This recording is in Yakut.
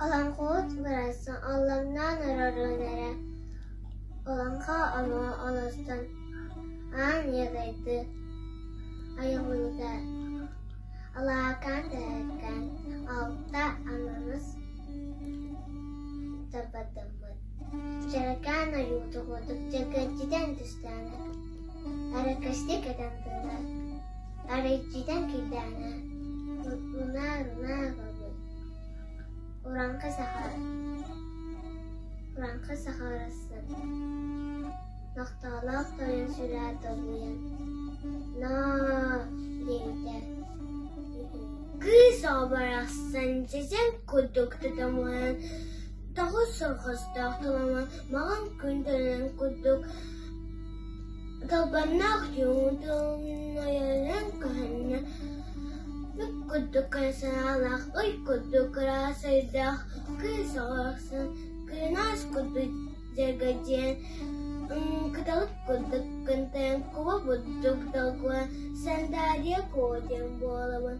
Олоҥхоһут барахсан аллаҥнаан олоруон эрэ, олоҥхо омуга олостон аан ийэ дойду айыллыыта Алаакаан тэһэккээн алта ананас тарбардаммыт, дьэрэкээн ойуута курдук дьэргэйдьитэн түстээнэ, эрэкэстик этэн тыынар, арыйдьытан кирдээнэ, унаар-унаар барбыт. Урааҥхай саха Урааҥхай саха барахсан Нохтоолоох тойон сүрэҕэ долгуйан «Ноо» диэбитэ. Кыыс оҕо барахсан дьэдьэн курдук тутаммын, тоҕус сорҕостоох туламмын маҕан күн төлөн курдук Толбонноох ойуунайынан көһүннэ, Бүк курдук кэрэ санаалаах, ый курдук ыраас өйдөөх кыыс оҕо охсон, кырынаас курдук дьэргэдьийэн, кыталык курдук кынтайан, куба бурдук долгуйан, сандаарыйа куо диэн буолабын.